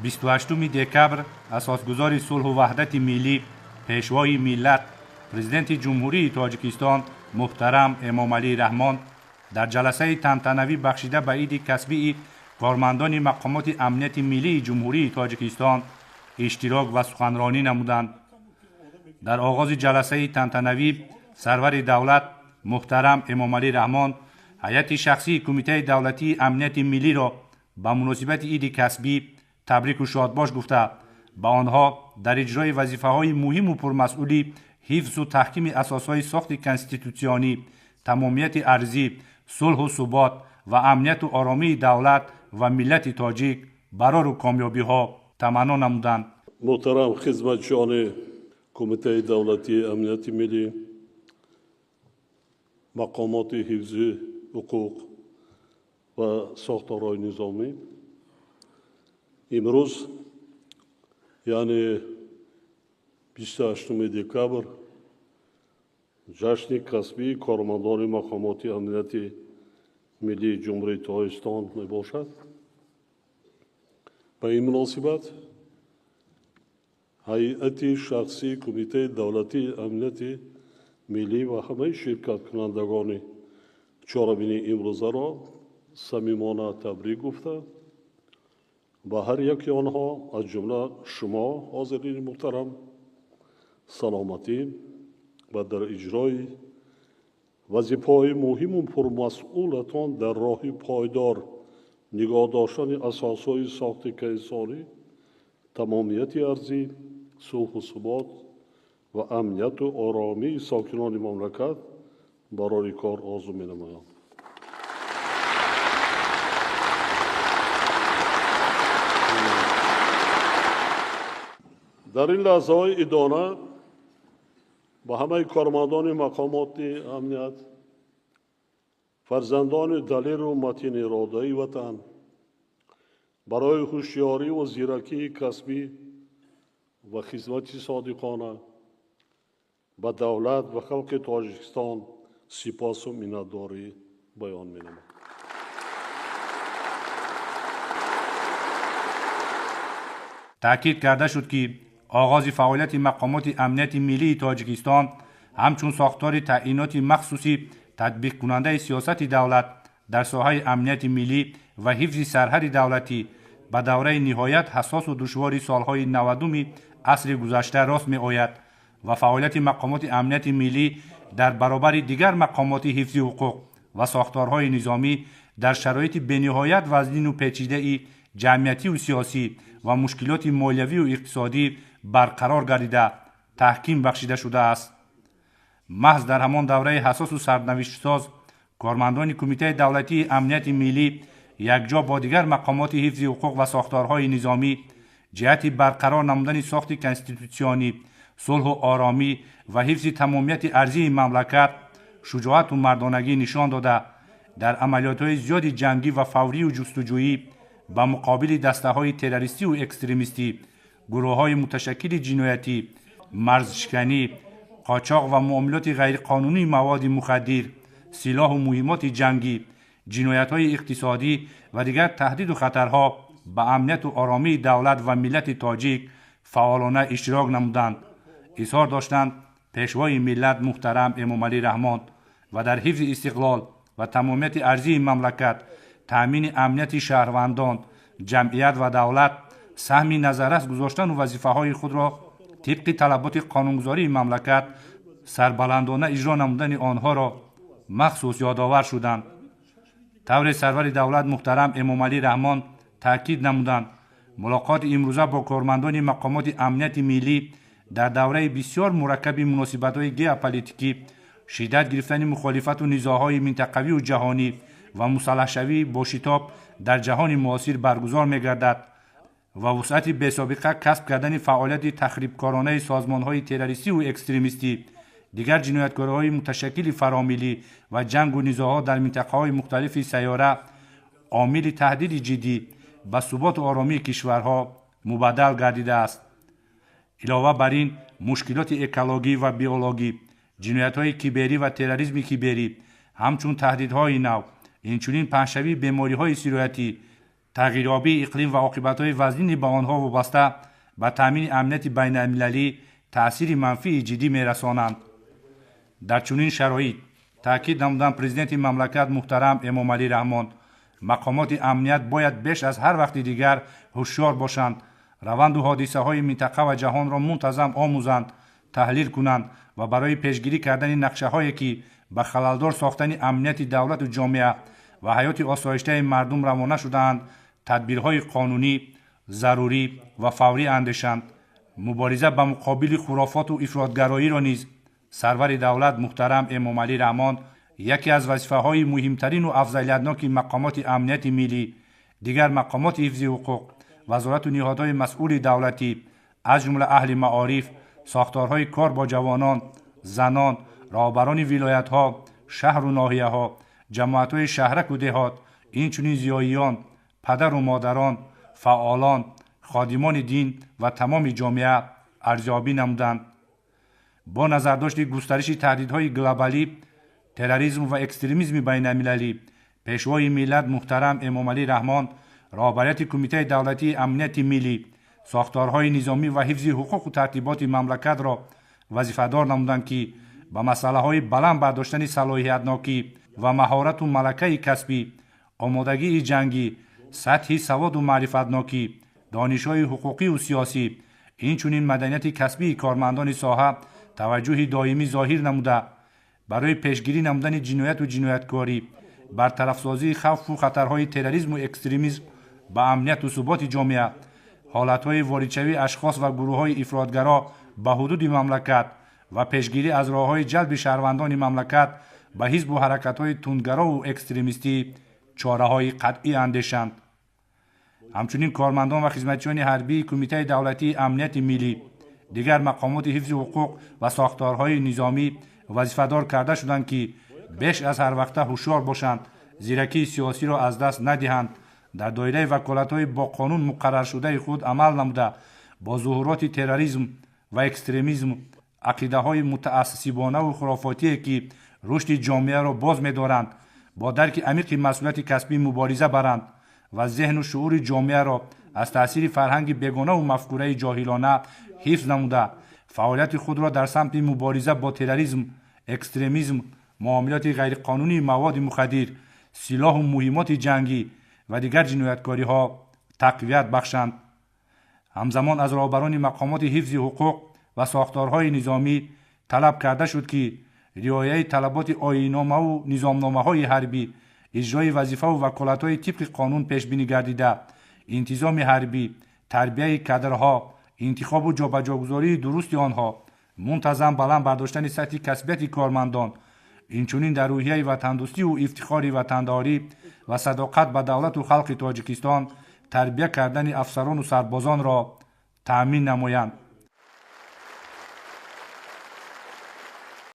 28 декабр асосгузори сулҳу ваҳдати миллӣ, пешвои миллат, президенти Ҷумҳурии Тоҷикистон муҳтарам Эмомалӣ Раҳмон дар ҷаласаи тантанавӣ бахшида ба иди касбии кормандони мақомоти амнияти миллии Ҷумҳурии Тоҷикистон иштирок ва суханронӣ намуданд. Дар оғози ҷаласаи тантанавӣ сарвари давлат муҳтарам Эмомалӣ Раҳмон ҳайати шахсии Кумитаи давлатии амнияти миллиро ба муносибати иди касбӣ табрику шодбош гуфта, ба онҳо дар иҷрои вазифаҳои муҳиму пурмасъули ҳифзу таҳкими асосҳои сохти конститутсионӣ, тамомияти арзӣ, сулҳу субот ва амнияту оромии давлат ва миллати тоҷик барору комёбиҳо таманно намуданд. Муҳтарам хизматчиёни Кумитаи давлатии амнияти миллӣ, мақомоти ҳифзи ҳуқуқ ва сохторҳои низомӣ, имрӯз, яъне 28 декабр, ҷашни касбии кормандони мақомоти амнияти миллии Ҷумҳурии Тоҷикистон мебошад. Ба ин муносибат ҳайати шахсии Кумитаи давлатии амнияти миллӣ ва ҳамаи ширкаткунандагони чорабинии имрӯзаро самимона табрик гуфта, ба ҳар яки онҳо, аз ҷумла шумо, ҳозирини муҳтарам, саломатӣ ва дар иҷрои вазифаҳои муҳиму пурмасъулатон дар роҳи пойдор нигоҳ доштани асосҳои сохти конститутсионӣ, тамомияти арзӣ, сулҳу субот ва амнияту оромии сокинони мамлакат барори кор орзу менамоям. Дар ин лаҳзаҳои идона ба ҳамаи кормандони мақомоти амният, фарзандони далеру матини иродаи ватан, барои ҳушёриву зиракии касбӣ ва хизмати содиқона ба давлат ва халқи Тоҷикистон сипосу миннатдорӣ баён менамоям. Таъкид карда шуд, ки оғози фаъолияти мақомоти амнияти миллии Тоҷикистон ҳамчун сохтори таъиноти махсуси татбиқкунандаи сиёсати давлат дар соҳаи амнияти миллӣ ва ҳифзи сарҳади давлатӣ ба давраи ниҳоят ҳассосу душвори солҳои 90-уми асри гузашта рост меояд ва фаъолияти мақомоти амнияти миллӣ дар баробари дигар мақомоти ҳифзи ҳуқуқ ва сохторҳои низомӣ дар шароити бениҳоят вазнину печидаи ҷамъиятиву сиёсӣ ва мушкилоти молиявию иқтисодӣ барқарор гардида таҳким бахшида шудааст. Маҳз дар ҳамон давраи ҳассосу сарнавиштсоз кормандони Кумитаи давлатии амнияти миллӣ якҷо бо дигар мақомоти ҳифзи ҳуқуқ ва сохторҳои низомӣ ҷиҳати барқарор намудани сохти конститутсионӣ, сулҳу оромӣ ва ҳифзи тамомияти арзии мамлакат шуҷоату мардонагӣ нишон дода, дар амалиётҳои зиёди ҷангӣ ва фаврию ҷустуҷӯӣ ба муқобили дастаҳои террористиву экстремистӣ, гурӯҳҳои муташаккили ҷиноятӣ, марзшиканӣ, қочоқ ва муомилоти ғайриқонунии маводи мухаддир, силоҳу муҳимоти ҷангӣ, ҷиноятҳои иқтисодӣ ва дигар таҳдиду хатарҳо ба амнияту оромии давлат ва миллати тоҷик фаъолона иштирок намуданд. Изҳор доштанд пешвои миллат муҳтарам Эмомалӣ Раҳмон ва дар ҳифзи истиқлол ва тамомияти арзии мамлакат, таъмини амнияти шаҳрвандон, ҷамъият ва давлат саҳми назаррас гузоштану вазифаҳои худро тибқи талаботи қонунгузории мамлакат сарбаландона иҷро намудани онҳоро махсус ёдовар шуданд. Тавре сарвари давлат муҳтарам Эмомалӣ Раҳмон таъкид намуданд, мулоқоти имрӯза бо кормандони мақомоти амнияти миллӣ дар давраи бисёр мураккаби муносибатҳои геополитикӣ, шиддат гирифтани мухолифату низоъҳои минтақавию ҷаҳонӣ ва мусаллаҳшавӣ бо шитоб дар ҷаҳони муосир баргузор мегардад ва вусъати бесобиқа касб кардани фаъолияти тахрибкоронаи созмонҳои террористиву экстремистӣ, дигар ҷинояткориҳои муташаккили фаромиллӣ ва ҷангу низоъҳо дар минтақаҳои мухталифи сайёра омили таҳдиди ҷиддӣ ба суботу оромии кишварҳо мубаддал гардидааст. Илова бар ин, мушкилоти экологӣ ва биологӣ, ҷиноятҳои киберӣ ва терроризми киберӣ ҳамчун таҳдидҳои нав, инчунин паҳншавии бемориҳои сироятӣ Тағйирёбии иқлим ва оқибатҳои вазнини ба онҳо вобаста ба таъмини амнияти байналмилалӣ таъсири манфии ҷиддӣ мерасонанд. Дар чунин шароит, таъкид намуданд президенти мамлакат муҳтарам Эмомалӣ Раҳмон, мақомоти амният бояд беш аз ҳар вақти дигар ҳушёр бошанд, раванду ҳодисаҳои минтақа ва ҷаҳонро мунтазам омӯзанд, таҳлил кунанд ва барои пешгирӣ кардани нақшаҳое, ки ба халалдор сохтани амнияти давлату ҷомеа ва ҳаёти осоиштаи мардум равона шудаанд, тадбирҳои қонунӣ, зарурӣ ва фаврӣ андешанд. Мубориза ба муқобили хурофоту ифротгароиро низ сарвари давлат муҳтарам Эмомалӣ Раҳмон яке аз вазифаҳои муҳимтарину афзалиятноки мақомоти амнияти миллӣ, дигар мақомоти ҳифзи ҳуқуқ, вазорату ниҳодҳои масъули давлатӣ, аз ҷумла аҳли маориф, сохторҳои кор бо ҷавонон, занон, роҳбарони вилоятҳо, шаҳру ноҳияҳо, ҷамоатҳои шаҳраку деҳот, инчунин зиёиён, падару модарон, фаъолон, ходимони дин ва тамоми ҷомеа арзёбӣ намуданд. Бо назардошти густариши таҳдидҳои глобалӣ, терроризм ва экстремизми байналмилалӣ, пешвои миллат муҳтарам Эмомалӣ Раҳмон роҳбарияти Кумитаи давлатии амнияти миллӣ, сохторҳои низомӣ ва ҳифзи ҳуқуқу тартиботи мамлакатро вазифадор намуданд, ки ба масъалаҳои баланд бардоштани салоҳиятнокӣ ва маҳорату малакаи касбӣ, омодагии ҷангӣ, сатҳи саводу маърифатнокӣ, донишҳои ҳуқуқиву сиёсӣ, инчунин маданияти касбии кормандони соҳа таваҷҷӯҳи доимӣ зоҳир намуда, барои пешгирӣ намудани ҷинояту ҷинояткорӣ, бартарафсозии хавфу хатарҳои терроризму экстремизм ба амнияту суботи ҷомеа, ҳолатҳои воридшавии ашхос ва гурӯҳҳои ифротгаро ба ҳудуди мамлакат ва пешгирӣ аз роҳҳои ҷалби шаҳрвандони мамлакат ба ҳизбу ҳаракатҳои тундгарову экстремистӣ чораҳои қатъӣ андешанд. Ҳамчунин кормандон ва хизматчиёни ҳарбии Кумитаи давлатии амнияти миллӣ, дигар мақомоти ҳифзи ҳуқуқ ва сохторҳои низомӣ вазифадор карда шуданд, ки беш аз ҳар вақта ҳушёр бошанд, зиракии сиёсиро аз даст надиҳанд, дар доираи ваколатҳои бо қонун муқарраршудаи худ амал намуда, бо зуҳуроти терроризм ва экстремизм, ақидаҳои мутаассибонаву хурофотие, ки рушди ҷомеаро боз медоранд, бо дарки амиқи масъулияти касбӣ мубориза баранд ва зеҳну шуури ҷомеаро аз таъсири фарҳанги бегонаву мафкураи ҷоҳилона ҳифз намуда, фаъолияти худро дар самти мубориза бо терроризм, экстремизм, муомилоти ғайриқонунии маводи мухаддир, силоҳу муҳимоти ҷангӣ ва дигар ҷинояткориҳо тақвият бахшанд. Ҳамзамон аз роҳбарони мақомоти ҳифзи ҳуқуқ ва сохторҳои низомӣ талаб карда шуд, ки риояи талаботи оинномаву низомномаҳои ҳарбӣ, иҷрои вазифаву ваколатҳои тибқи қонун пешбинӣ гардида, интизоми ҳарбӣ, тарбияи кадрҳо, интихобу ҷобаҷогузории дурусти онҳо, мунтазам баланд бардоштани сатҳи касбияти кормандон, инчунин дар рӯҳияи ватандӯстиву ифтихори ватандорӣ ва садоқат ба давлату халқи Тоҷикистон тарбия кардани афсарону сарбозонро таъмин намоянд.